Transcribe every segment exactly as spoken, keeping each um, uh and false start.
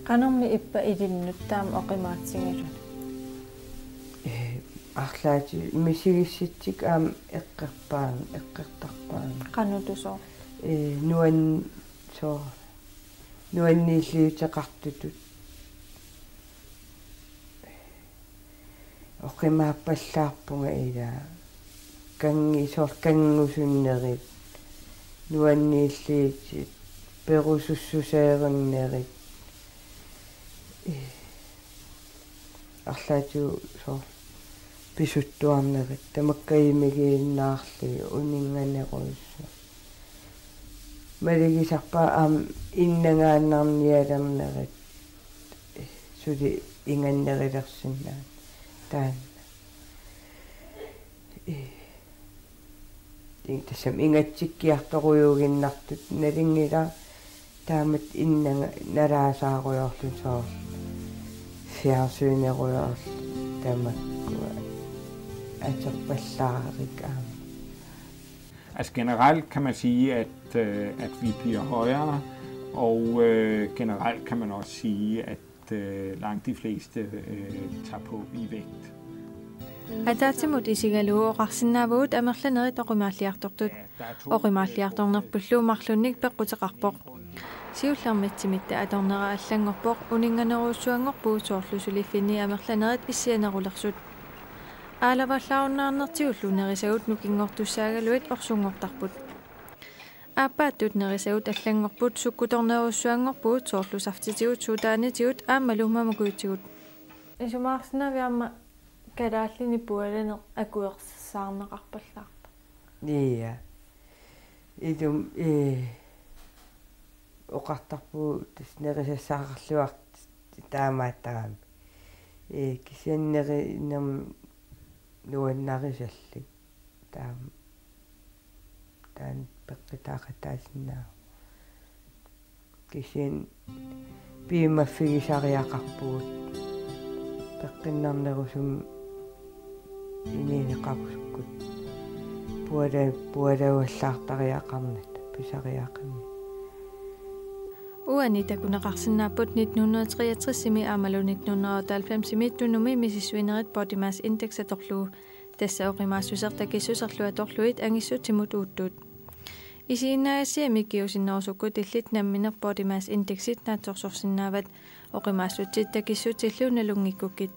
Qanormi ippa ilinnut taama oqimaatsigiluni? Ee, arlaati misigissitsik aamma eqqerpaan, eqqertarpaan. Qanoq tusoo? Ee, nuan-, soo, nuanniilliuteqartutut. Oqimaappallaarpunga ila. Kanngi-, soorlu kanngusunnerit, nuanniilliutit, perusussuseerunnerit. Ee, arlaatigut soorlu pisuttuarnerit, tamakku imigiinnaarlugit, uninnganerujussuaq. Malugisarpara aamma innangaannarnialernerit, ee, suli ingannerulersinnaaneq taanna. Ee, ing-, tassami ingatsikkiartorujuuginnartut nalunngilara taamatut innanga nalaasaarujoorluni soorlu fjernsynerujoorluni tamakkua atorpallaarikka aamma. Altså generelt kan man sige, at, øh, at vi bliver højere, og øh, generelt kan man også sige, at øh, langt de fleste øh, tager på i vægt. Ataatsimut isigalugu oqarsinnaavugut amerlanerit oqimaalliartortut. Oqimaalliartornerpullu marlunnik peqquteqarpoq. Siullermik timitta atornera allanngorpoq, uninnganerujussuanngorpugut soorlu suliffinni amerlanerit issianerulersut. Aalavallaarunnaarnertigullu nerisagut nukinngortussaagaluit orsunngortarput. Aappaattut nerisagut allanngorput, sukkutornerujussuanngorpugut soorlu saftitigut, suutaanitigut aammalu mamukujutigut. Isumaqarsinnaaviuk aamma kalaallinik pualaneq akuersissaarneqarpallaartoq? Ia. Ilumut, ee, oqartarpugut tassa nerisassaqarluartut taamaattarami. Ee, kisianni nerinermik nuannarisallit. Taama, taanna peqqutaaqataasinnaavoq. Kisianni piumaffigisariaqarpugut. Peqqinnarnerusumik inuuneqarusukkut. Puala-, pualavallaartariaqarnata, pisariaqarnata. Uani takuneqarsinnaapput nitten hundrede treogtresimi aammalu nitten hundrede otteoghalvfemsimi Tunumi misissuinerit Body Mass Index atorlugu. Tassa oqimaassuseq takissuserlu atorlugit angissutsimut uuttuut. Isiginnaagassiami kingusinnerusukkut illit nammineq Body Mass Indexit naatsorsorsinnaavat, oqimaassutsit takissutsillu nalunngikkukkit.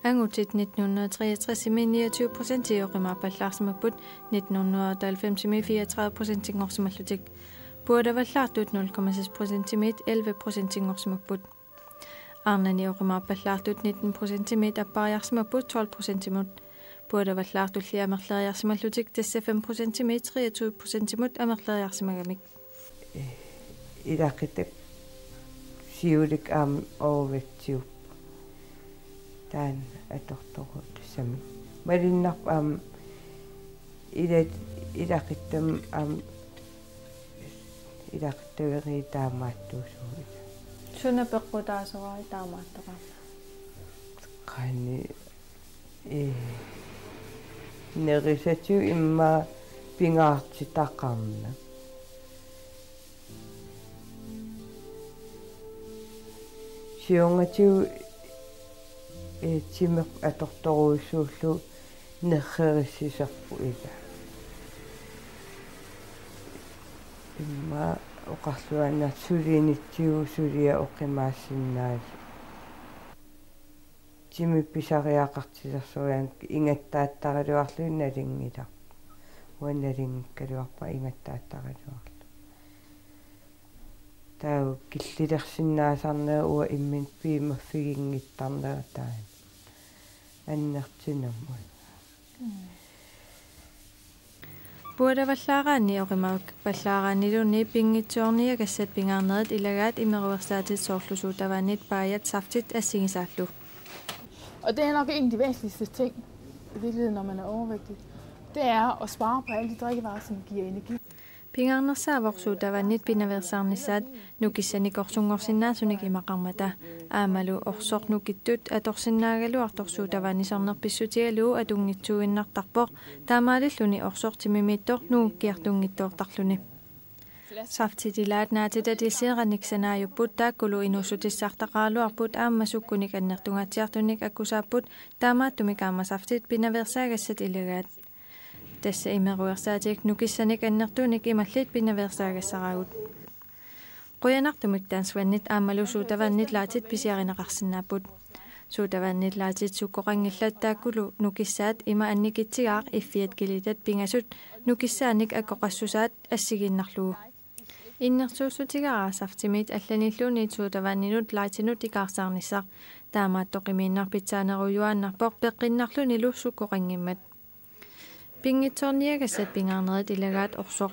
Angutit nitten hundrede treogtresimi niogtyve procenti oqimaappallaarsimapput, nitten hundrede otteoghalvfemsimi fireogtredive procentinngorsimallutik. Pualavallaartut nul komma seks procentimiit elleve procentinngorsimapput. Arnani oqimaappallaartut nitten procentimiit appariarsimapput tolv procentimut. Pualavallaartulli amerleriarsimallutik tassa fem procentimiit treogtyve procentimut amerleriarsimagamik. Ilaquttat siulliit aamma overvægtiupput. Taanna atortorujuk tassami. Malunnarpoq aamma ila-, ilaquttami aamma ilaquttaveri taamaattuusuuvoq. Suna peqqutaasoraat taamaattoqarnera? Qanoq, ee, nerisatigut immaqa pingaartitaqarnaq. Siornatigut, ee, timeq atortorujussuullugu nerrerissiserput ila. Immaqa oqarluaannartoq sulinitsigut suliaq oqimaassinnaasoq. Timip pisariaqartilersorujuanut ingattaattaraluarluni nalunngilarput. Uanga nalunngikkaluarpara ingattaattaraluarluni. Taava killilersinnaasarnera uanga imminut piumaffiginngittarnera taanna. Annertunermut. Pualavallaaraanni oqimaappallaaraanniluunniit pinngitsoorniagassat pingaarnerit ilagaat imeruersaatit soorlu suutavaannit, paajat, saftit assigisaallu. Og det er nok en af de væsentligste ting, i virkeligheden, når man er overvægtig, det er at spare på alle de drikkevarer, som giver energi. Pingaarnersaavoq suutavaannit pinaveersaarnissaat nukissanik orsunngorsinnaasunik imaqarmata. Aammalu orsoq nukittut atorsinnaagaluartoq suutavaanni sorneq pissutigalugu atunngitsuuinnartarpoq, taamaalilluni orsoq timimiittoq nungukkiartunngitsoortarluni. Saftit ilaat naatitatilliinerannik sanaajupput, taakkulu inuussutissartaqaraluarput aamma sukkunik annertungaatsiartunik akkusaapput, taamaattumik aamma saftit pinaveersaagassat ilagaat. Tassa imeruersaatik nukissanik annertuunik imallit pinaveersaagassaravut. Qujanartumik Danskvandit aammalu sodavandit laatit pisiarineqarsinnaapput. Sodavandit laatit sukkoqanngillat, taakkulu nukissaat ima annikitsigaaq iffiat kilitat pingasut nukissaanik akkoqassusaat assigiinnarlugu. Innersuussutigaara saftimiit allanilluunniit sodavandinut laatinut ikaarsaarnissaq. Taamaattoqimiinnaq pitsaanerujuaannarpoq peqqinnarlunilu sukkoqanngimmat. Pinngitsoorniagassat pingaarnerit ilagaat orsoq.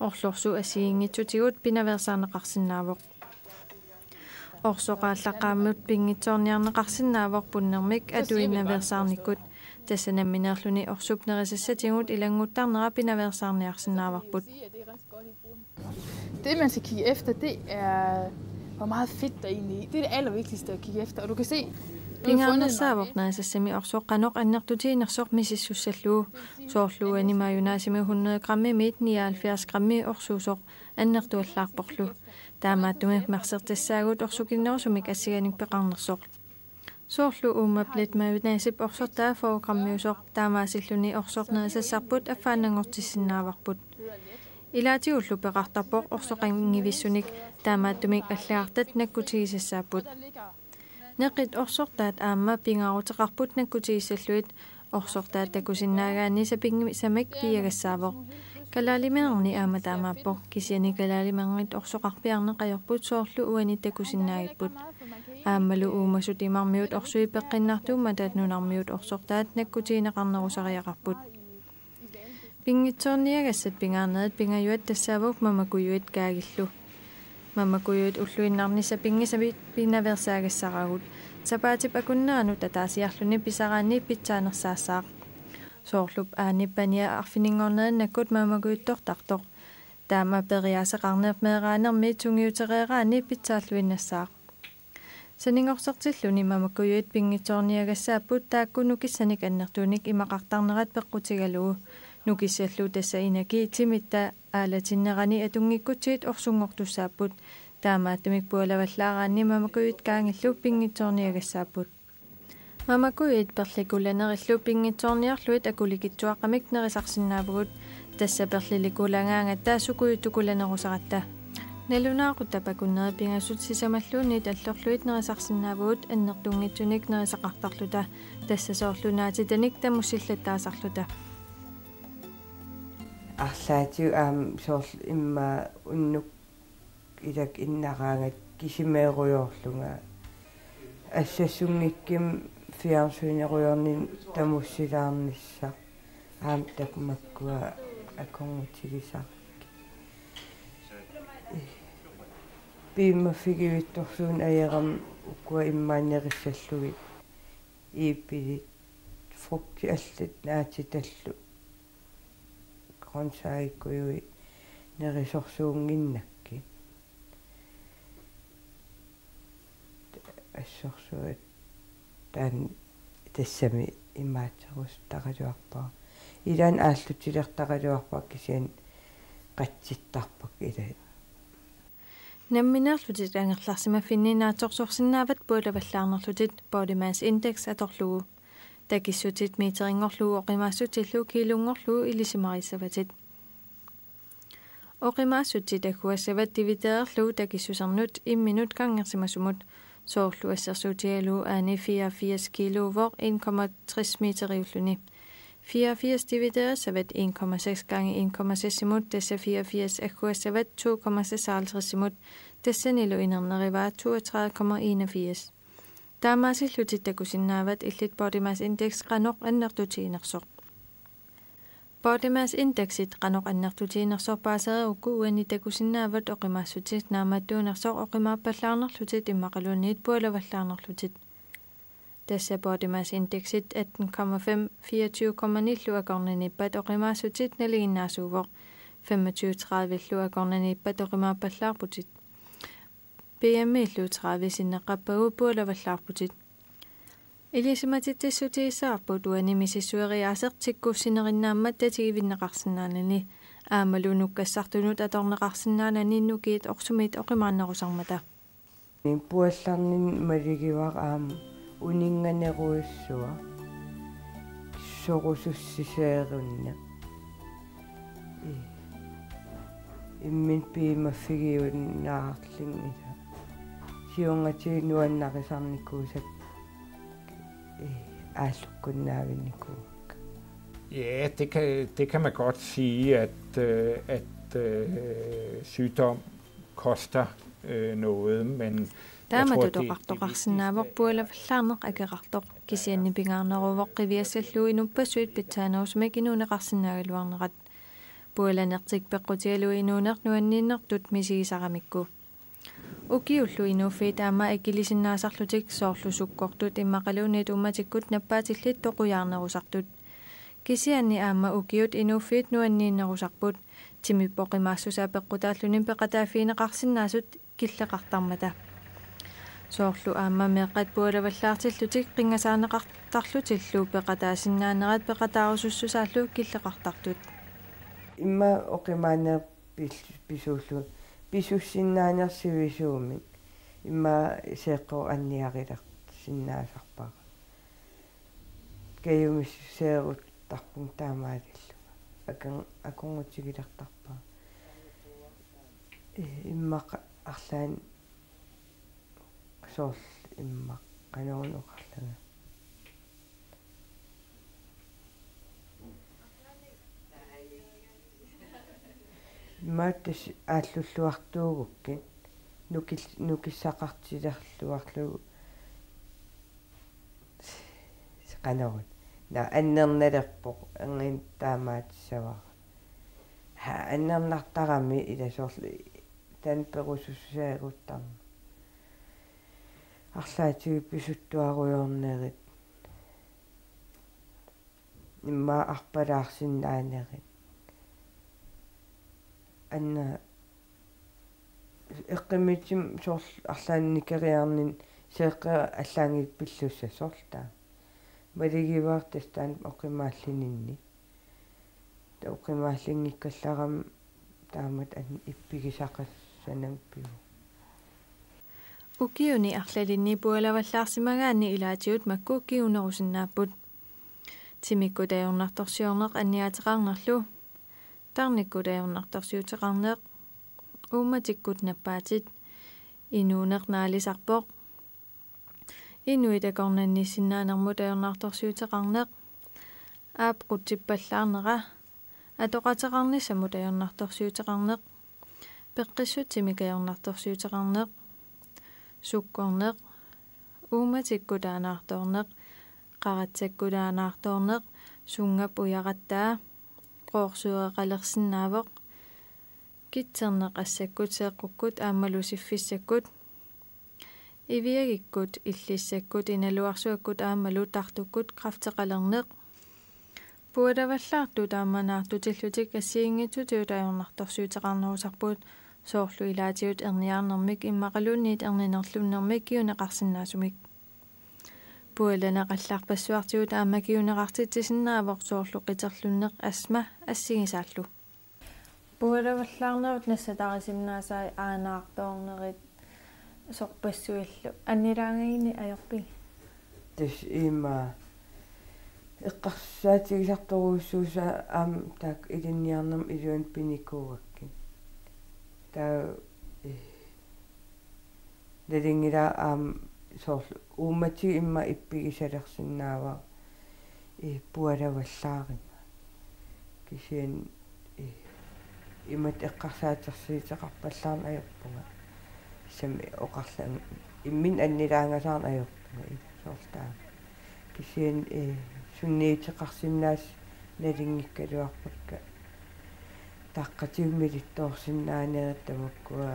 Orlorsuup assigiinngitsutigut pinaveersaarneqarsinnaavoq. Orsoq aallaqqaammut pinngitsoorniarneqarsinnaavoq punnermik atuinnaveersaarnikkut. Tassa nammineerluni orsup nerisassatigut ilannguttarnera pinaveersaarniarsinnaavarput. Det, man skal kigge efter, det er, hvor meget fedt der egentlig er. Det er det allervigtigste at kigge efter. Og du kan se, Pingaarnersaavoq nerisassami orsoq qanoq annertutiginersoq misissussallugu. Soorlu uani majonaasimi hundrede grammimiit nioghalvfjerds grammi orsuusoq annertuallaarporlu. Taamaattumik marsertassaagut orsukinnerusumik assiganik peqarnersoq. Soorlu Uma Blend majonaasip orsortaa fyrre grammiusoq, taamaasilluni orsoq nerisassarput affaannanngortissinnaavarput. Ilaatigullu peqartarpoq orsoqanngivissunik, taamaattumik allagartat nakkutigisassaapput. Neqit orsortaat aamma pingaaruteqarput nakkutigissallugit. Orsortaat takusinnaagaanni sapinngisamik piiagassaavoq. Kalaalimeernerni aamma taamaappoq, kisianni kalaalimeernerit orsoqarpiarneq ajorput, soorlu uani takusinnaagipput. Aammalu uumasut imarmiut orsui peqqinnartuummata nunarmiut orsortaat nakkutigineqarnerusariaqarput. Pinngitsoorniagassat pingaarnerit pingajuat tassaavoq mamakujuit kaagillu. Mamakujuit ulluinnarni sapinngisamik pinaveersaagassaravut. Sapaatip akunneranut ataasiarluni pisaraanni pitsaanersaassaaq. Soorlu aani pania arfininngornerinnakkut mamakujuttortartoq. Taama periaaseqarneq meeraanermi tungiutereeraanni pitsaalluinnassaaq. Saninngorsartilluni mamakujuit pinngitsoorniagassaapput, taakku nukissanik annertuunik imaqartarnerat peqqutigalugu. Nukissallu, tassa inaki, timitta aalatinnerani atunngikkutsiit orsunngortussaapput. Taamaattumik pualavallaaraanni mamakujuit kaagillu pinngitsoorniagassaapput. Mamakujuit perlikulanerillu pinngitsoorniarlugit akulikitsuaqqamik nerisarsinnaavugut. Tassa perlilikulagaangatta sukujutukulanerusaratta. Nalunaaqutap akunneri pingasut sisamalluunniit allorlugit nerisarsinnaavugut annertunngitsunik nerisaqartarluta. Tassa soorlu naatitanik tamussillattaasarluta. Arlaatigut aamma soorlu immaqa unnuk ilak innaraangat kisimeerujoorlunga. Assassunngikkuma fjernsynerujoornini tamussilaarnissaq aamma tamakku akornutigisarlugit. Piumaffigiuittorsuuneq ajorama ukua immaqa nerissallugit. Iipilit, frugtit allat naatitallu. Grøntsagikkujuit nerisorsuunnginnakkit. Assorsuaq taanna tassami imaattorusuttaraluarpara. Ilaanni aallutilertaraluarpara, kisianni qatsittarpakka ilaat. Nammineerlutit angerlarsimaffinni naatsorsorsinnaavat pualavallaarnerlutit Body Mass Index atorlugu. Takissutit metererngorlugu oqimaassutillu kiilunngorlugu ilisimarissavatit. Oqimaassutit agguassavat dividererlugu takissusernut imminut gangersimasumut. Soorlu assersuutigalugu aani fireogfirs kiiluuvoq en komma tres meteriulluni. Fireogfirs dividerissavat en komma seks gange en komma seksimut, tassa fireogfirs agguassavat to komma seksoghalvtredsimut, tassanilu inernerivaa toogtredive komma enogfirs. Taamaasillutit takusinnaavat illit Body Mass Index qanoq annertutiginersoq. Body Mass Indexit qanoq annertutiginersoq paasereerukku uani takusinnaavat oqimaassutit naammattuunersoq oqimaappallaarnerlutit immaqaluunniit pualavallaarnerlutit. Tassa Body Mass Indexit atten komma fem fireogtyve komma nillu akornanniippat oqimaassutit nalinginnaasuuvoq. Femogtyve tredivellu akornanniippat oqimaappallaarputit. B M I-llu tredive sinneqqappagu pualavallaarputit. Ilisimatitsissutigissavarput uani misissueriaaseq tikkussinerinnaammat tatigivinneqarsinnaanani. Aammalu nukkassartunut atorneqarsinnaanani nukiit orsumit oqimaannerusarmata. Niin puallarninni maligivara aamma uninnganerujussuaq. Sorusussiseerunneq. Ii. Imminut piumaffigiunnaarlunga ila. Siornatigut nuannarisarnikuusakka, ii, aallukkunnaavinnikuuakka. Ja, det kan, det kan man godt sige, at, øh, at, øh, sygdom koster, øh, noget, men jeg tror, det, det vigtigste er, pualavallaarneq akeqartoq. Kisianni pingaarneruvoq qiviassallu inuppassuit pitsaanerusumik inuuneqarsinnaagaluarnerat. Pualanertik peqqutigalugu inuuneq nuanniinnartut misigisaramikku. Ukiullu inuuffiit aamma akilisinnaasarlutik soorlu sukkortut immaqaluunniit uummatikkut nappaatillit toqujaarnerusartut. Kisianni aamma ukiut inuuffiit nuanniinnerusarput. Timip oqimaassusaa peqqutaalluni peqataaffigineqarsinnaasut killeqartarmata. Soorlu aamma meeqqat pualavallaartillutik qinngasaaneqartarlutillu peqataasinnaanerat peqataarusussusaallu killeqartartut. Immaqa oqimaanneq pis-, pisuullu-, pisussinnaaneq sivisuumik. Immaqa seeqqoq anniarilersinnaasarpara. Kajumissuseeruttarpunga taamaalillunga. Akorn-, akornutigilertarpara. Ee, immaqa arlaannik soorlu immaqa qanoruna oqarlanga. Immaqa tassa aallulluartuugukkit nukil-, nukissaqartilerluarlugu. Qanoruna. Naa, annernalerpoq, erniinnaq taamaatissavara. Ha, annernartarami ila soorlu taanna perusussuseeruttarneq. Arlaatigut pisuttuarujoornerit. Immaqa arpalaarsinnaanerit. Anna eqqumiitsunik soorlu arlaannik nikeriarninni seeqqeriarlunga pillussat soorlu taama. Maligivara tassa taanna oqimaalluninni. Taava oqimaalluinngikkallarama taamatut an-, ippigisaqassanngorpoq. Ukiuni arlalinni pualavallaarsimagaanni ilaatigut makku kingunerusinnaapput. Timikkut ajornartorsiorneq anniaateqarnerlu, tarnikkut ajornartorsiuteqarneq, uummatikkut nappaatit, inuuneq naalisarpoq, inuit akornanniissinnaanermut ajornartorsiuteqarneq, aap qutsippallaarnera, atoqateqarnissamut ajornartorsiuteqarneq, peqqissutsimik ajornartorsiuteqarneq, sukkorneq, uummatikkut aanaartoorneq, qaratsakkut aanaartoorneq, sunngap ujarattaa, qoorsueqalersinnaavoq, kitserneq assakkut seeqqukkut aammalu siffissakkut, iviagikkut, illissakkut, inaluarsuakkut aammalu tartukkut kræfteqalerneq. Pualavallaartut aamma naartutillutik assigiinngitsutigut ajornartorsiuteqarnerusarput, soorlu ilaatigut erniarnermik immaqaluunniit erninerlunnermik kinguneqarsinnaasumik. Pualaneq allarpassuartigut aamma kinguneqartitsisinnaavoq soorlu qiterlunneq, astma assigisaallu. Pualavallaarnerit nassatarisinnaasai aanaartoornerit sorpassuillu. Annilaangaginnik ajorpigit? Tassa immaqa eqqarsaatigisartorujussuusoq aamma taakku ilinniarnermi iluani pinikuugakkit. Taava, eh, nalunngilara aamma soorlu uummatigut immaqa ippigisalersinnaavara, eh, pualavallaarima. Kisianni, eh, imatut eqqarsaatersuuteqarpallaarneq ajorpunga. Tassami oqarlunga imminut annilaangasaarneq ajorpunga, ila soorlu taama. Kisianni, eh, sunniuteqarsinnaasoq nalunngikkaluarpakka. Taqqatigut milittoorsinnaanerit tamakkua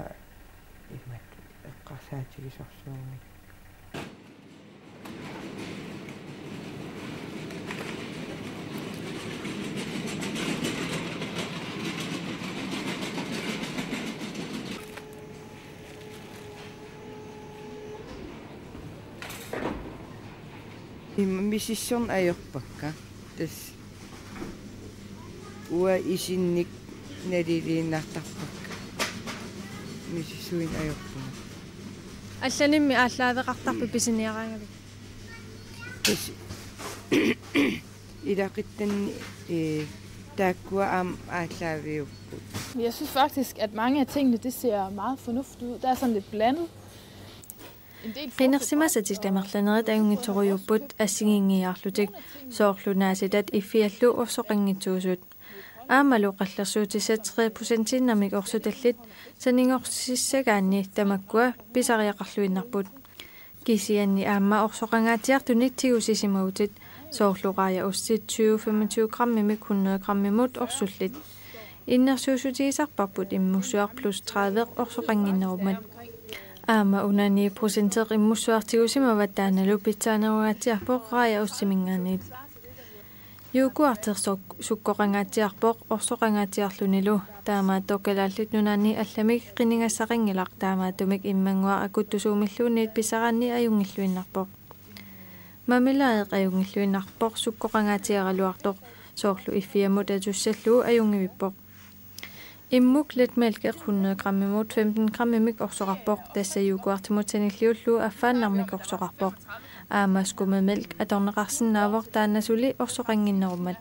imatut eqqarsaatigisorsuummik. Ima misissorneq ajorpakka. Tassa uanga isinnik Naliliinnartarpakka. Misissuineq ajorpunga. Allanimmi aallaaveqartarpit pisiniaraangavit? Tassa ilaquttanni, eh, taakkua aamma aallaaviupput. Jeg synes faktisk, at mange af tingene, det ser meget fornuftigt ud. Der er sådan lidt blandet. En del forskel. Qinersimasatik tamarlanerit ajunngitsorujuupput assigiinngiiaarlutik, soorlu naatitat iffiallu orsoqanngitsuusut. Aammalu qallersuutissat tre procentiinnarmik orsutallit sanigorsissagaanni tamakkua pisariaqarluinnarput. Kisianni aamma orsoqangaatsiartunik tigusisimavutit, soorlu raajaostit tyve femogtyve grammimik hundrede grammimut orsullit. Innersuussutigisarparput immussuaq plus tredive orsoqannginnerummat. Aamma una ni procenteq immussuaq tigusimavat, taannalu pitsaanerungaatsiarpoq raajaostiminngaanniit. Yoghurti suk-, sukkoqangaatsiarpoq orsoqangaatsiarlunilu. Taamaattoq Kalaallit Nunaanni allamik qinigassaqanngilaq, taamaattumik immannguaq akuttusuumilluunniit pisaraanni ajunngilluinnarpoq. Marmelade ajunngilluinnarpoq sukkoqangaatsiaraluartoq, soorlu iffiammut atussallugu ajunngivippoq. Immuk letmælk hundrede grammimut femten grammimik orsoqarpoq, tassa yoghurtimut sanilliullugu affaannarmik orsoqarpoq. Aamma skummemælk atorneqarsinnaavoq, taanna suli orsoqannginnerummat.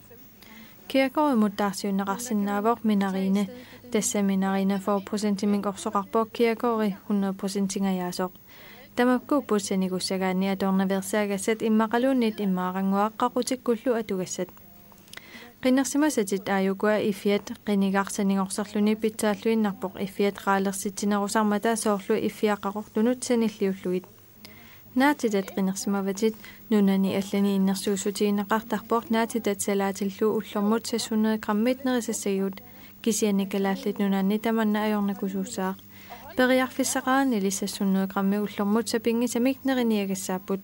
Kirkoorimut taarsiunneqarsinnaavoq minarine, tassa minarine fyrre procentimik orsoqarpoq, kirkoori hundrede procentingajaasoq. Tamakkuupput sanigussagaanni atornaveersaagassat immaqaluunniit immaarannguaq qaqutikkullu atugassat. Qinersimasatit aajukua iffiat qinigaq sanigorserluni pitsaalluinnarpoq iffiat qaalersitsinerusarmata, soorlu iffiaq qaqortunut sanilliullugit. Naatitat qinersimavatit. Nunani allani innersuussutigineqartarpoq naatitat salaatillu ullormut seks hundrede grammit nerisassagigut, kisianni Kalaallit Nunaanni tamanna ajornakusuussaaq. Periarfissaqaraannili seks hundrede grammit ullormut sapinngisamik neriniagassaapput.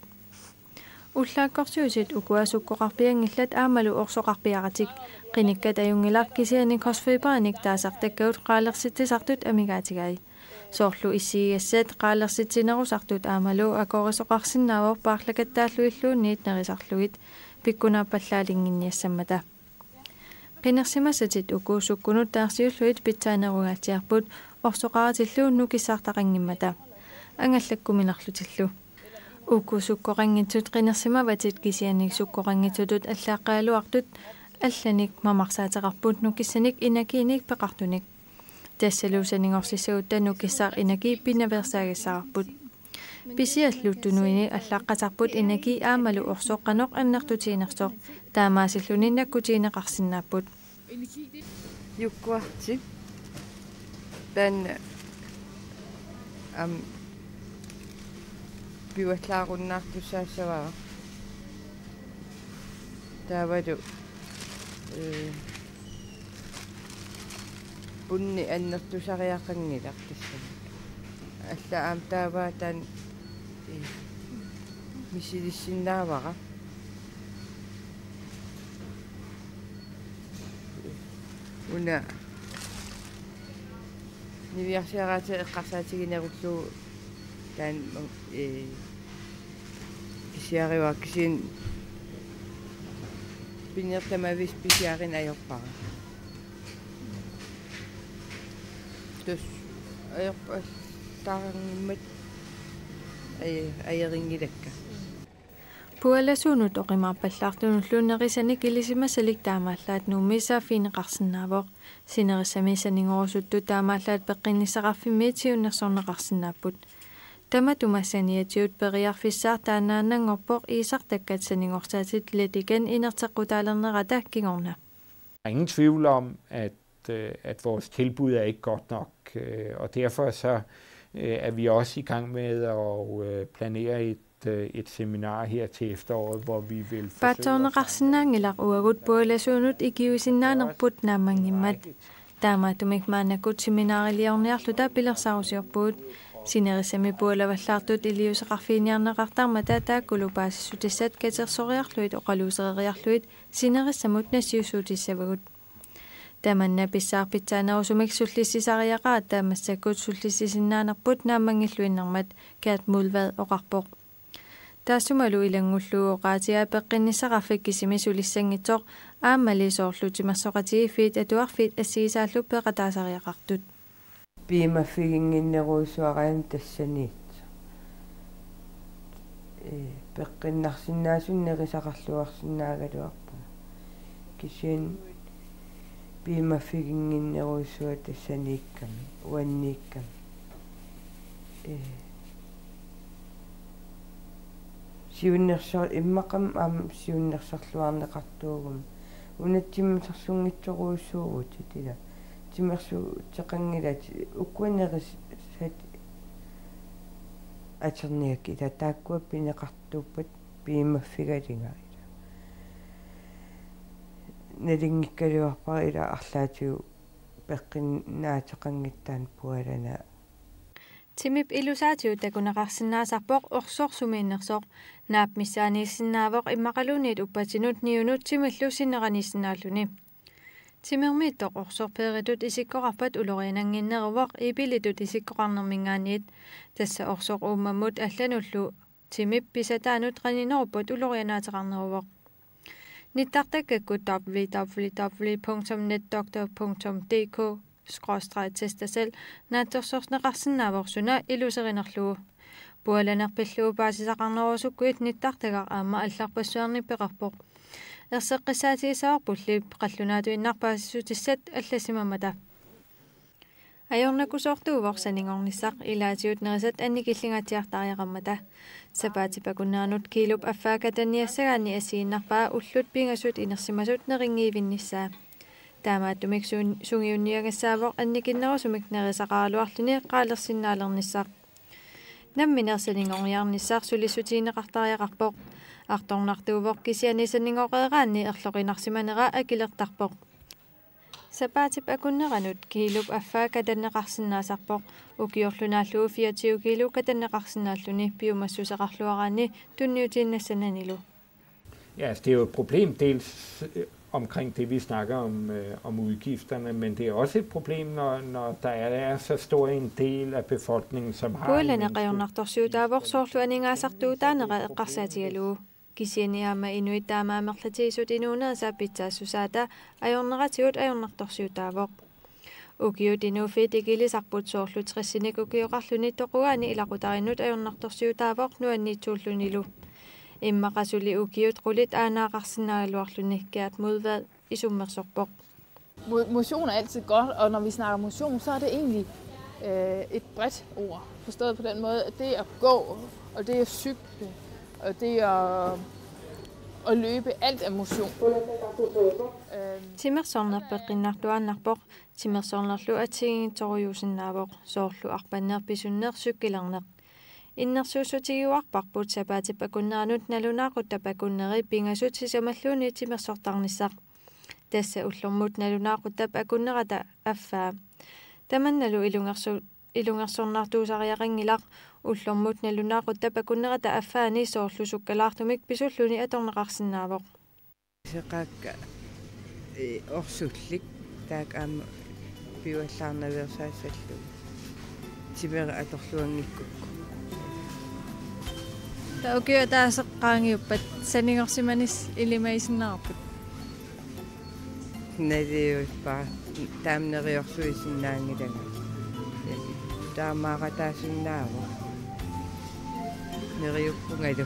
Ullaakkorsiutit ukua sukkoqarpianngillat aammalu orsoqarpiaratik. Qinikkat ajunngilaq, kisianni kostfiberinik taasartakkagut qaalersitsisartut amigaatigai. Soorlu issigigassat, qaalersitsinnerusartut aammalu akorisoqarsinnaavoq paarlakattaalluilluunniit nerisarlugit pikkunaappallaalinnginniassammata. Qinersimasatit uku sukkunut taarsiullugit pitsaanerungaatsiarput, orsoqaratillu nukissartaqanngimmata, angallakkuminarlutillu. Uku sukkoqanngitsut qinersimavatit, kisianni sukkoqanngitsutut allaaqqagaluartut allanik mamarsaateqarput nukissanik energiinik peqartunik. Tassalu sanigorsissagutta nukissaq energi pinaveersaagassaraarput. Pisiallu tunuini allaqqasarput energi aammalu orsoq qanoq annertutiginersoq, taamaasilluni nakkutigineqarsinnaapput. Yoghurti. Taanna aamma pivallaarunnaartussaassavara. Taavalu, eh, unni annertusariaqanngilaq tassani. Alla aamma taava taanna, eh, misilissinnaavara. Una niviarsiaraatiga eqqarsaatiginerullugu taanna, eh, pisiarivara, kisianni pinertamavisa pisiarineq ajorpara. Tassa ajorpallaaranngimmata aj-, ajerinngilakka. Pualasuunut oqimaappallaartunullu nerisanik ilisimasalik taamaallaat Nuummi saaffigineqarsinnaavoq. Sinerissami sanigorusuttut taamaallaat peqqinnissaqarfimmiit siunnersorneqarsinnaapput. Tamatuma saniatigut periarfissaq taannaannanngorpoq iisartakkat sanigorsaatit Lettikan inerteqqutaalernerata kingorna. Der er ingen tvivl om, at, øh, at vores tilbud er ikke godt nok, øh, og derfor så, øh, er vi også i gang med at, øh, planere et, øh, et seminar her til efteråret, hvor vi vil forsøge at Paatsoorneqarsinnaanngilaq uagut pualasuunut ikiuisinnaanerput naammanngimmat. Taamaattumik maannakkut seminariliorniarluta pilersaarusiorpugut. Sinerissami pualavallaartut iliuuseqarfiginiarneqartarmata taakkulu paasissutissat katersoriarlugit oqaluusereriarlugit sinerissamut nassiussuutissavagut. Tamanna pissaaq pitsaanerusumik sullissisariaqaratta massakkut sullissisinnaanerput naammanngilluinnarmat, Gert Muldvad oqarpoq. Taassumalu ilanngullugu oqaatigaa peqqinnissaqarfik kisimi sulissanngitsoq, aammali soorlu timersoqatigiiffiit atuarfiit assigisaallu peqataasariaqartut. Piumaffiginnginnerujussuaraanni tassaniittoq. Ee, peqqinnarsinnaasunik nerisaqarluarsinnaagaluarpunga. Kisianni piumaffiginnginnerujussuaq tassaniikkami, uanniikkami. Ee, siunnerso-, immaqami aamma siunnersorluarneqartuuguma. Una timersorsunngitsorujussuuvutit ila. Timersuuteqanngilat ukua nerisat atorniakkit ila, taakkua pineqartuuppat piumaffigalugu ila. Nalunngikkaluarpara ila arlaatigut peqqinnaateqanngitsoq taanna pualana. Timip ilusaatigut takuneqarsinnaasarpoq orsoq sumiinnersoq. Naap missaaniissinnaavoq immaqaluunniit uppatinut niunut timillu sinneraniissinnaalluni. Timermiittoq orsoq peeritut isikkoqarpat ulorianannginneruvoq iipilitut isikkoqarnerminngaanniit. Tassa orsoq uummammut allanullu timip pisataanut qanineruppat ulorianaateqarneruvoq. Nittartakkakkut www punktum netdoktor punktum dk skråstreg test dig selv naatsorsorneqarsinnaavoq suna iluserinerlugu. Pualaneq pillugu paasisaqarnerusukkuit nittartagaq aamma allarpassuarnik peqarpoq. Erseqqissaatigissavarpulli qallunaatuinnaq paasissutissat allassimammata. Ajornakusoortuuvoq saningornissaq ilaatigut nerisat annikillingaatsiartariaqarmata. Sapaatip akunneranut kiilup affaa katanniassagaanni assigiinnarpaa ullut pingasut inersimasut nerinngivinnissaa. Taamaattumik sun-, sungiunniagassaavoq annikinnerusumik nerisaqaraluarluni qaalersinnaalernissaq. Nammineq saningorniarnissaq sulissutigineqartariaqarpoq. Artornartuuvoq kisianni saningoreeraanni erloqinarsimanera akilertarpoq. Sapaatip akunneranut kiilup affaa katanneqarsinnaasarpoq. Ukiorlu naallugu fireogtyve kiilu katanneqarsinnaalluni piumassuseqarluaraanni tunniutiinnassananilu. Ja, altså, det er jo et problem dels, øh, omkring det, vi snakker om, øh, om udgifterne, men det er også et problem, når, når der er, er så stor en del af befolkningen, som har en Pualaneq ajornartorsiutaavoq soorlu aningaasartuutaanera eqqarsaatigalugu. Kisianni aamma inuit taama amerlatigisut inuunerisa pitsaassusaata ajorneratigut ajornartorsiutaavoq. Ukiut inuuffiit ikilisarput soorlu tresinik ukioqarluni toqugaani ilaqutariinnut ajornartorsiutaavoq nuanniitsuullunilu. Immaqa suli ukiut qulit aanaaqarsinnaagaluarluni Gert Mudved isummersorpoq. Mo-, motion er altid godt, og når vi snakker motion, så er det egentlig, øh, et bredt ord. Forstået på den måde, at det at gå, og det at cykle, og det at, at løbe, alt er motion. Øhm. Timersorneq peqqinnartuaannarpoq, timersornerlu assigiinngitsorujussuusinnaavoq, soorlu arpanneq, pisunneq, cykelerneq. Innersuussutigiuarparput sapaatip akunneranut nalunaaquttap akunneri pingasut sisamalluunniit timersortarnissaq. Tassa ullormut nalunaaquttap akunnerata affaa. Tamannalu ilungersu-, ilungersornartuusariaqanngilaq, ullormut nalunaaquttap akunnerata affaani soorlu sukkalaartumik pisulluni atorneqarsinnaavoq. Seqaakka, eh, orsullik taakku aamma piuallaarnaveersaassallugu. Timera atorluanngikkukku. Taava ukiup ataaseq qaangiuppat saningorsimanissi ilimagisinnaavarput? Naliuppa taama neriorsuisinnaanngilanga. Taamaaqataasinnaavoq. Neriuppungalu.